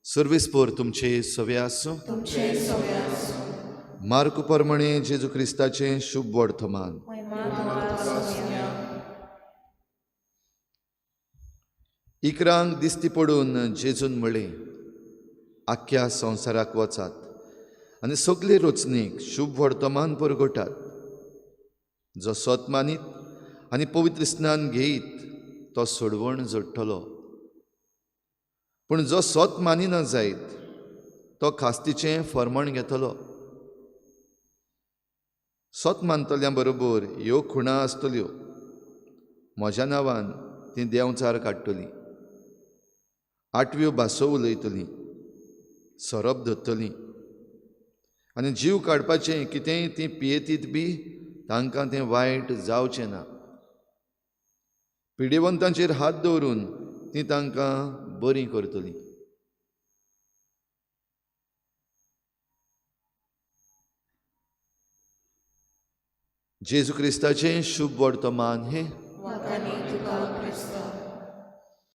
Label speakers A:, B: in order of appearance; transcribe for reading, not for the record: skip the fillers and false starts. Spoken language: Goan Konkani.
A: सर्वेस्पोर तुमचे सवे आसूं.
B: तुमचे सवे आसूं.
A: मार्क परमणे जेजू क्रिस्ताचें शुभ वर्तमान.
B: महिमा तुका सोम्या.
A: इकरांक दिश्टी पडून जेजून म्हळें, आख्ख्या संवसाराक वचात आनी सगले रचणीक शुभ वर्तमान परगटात. जो सत मानीत आनी पवित्र स्नान घेयत तो सोडवण जोडटलो, पूण जो सत मानिना जायत तो खास्तीचें फर्मण घेतलो. सत मानतल्यां बरोबर ह्यो खुणा आसतल्यो, म्हज्या नांवान तीं देंवचार काडटलीं, आठव्यो भासो उलयतलीं, सोरोप धरतलीं आनी जीव काडपाचें कितेंय तीं पियेतीत बी तांकां तें वायट जावचें ना. पिडेवंतांचेर हात दवरून तीं तांकां बरीं करतलीं. जेजू क्रिस्ताचें शुभ वर्तमान हें.
B: वाखाणी तुका क्रिस्ता.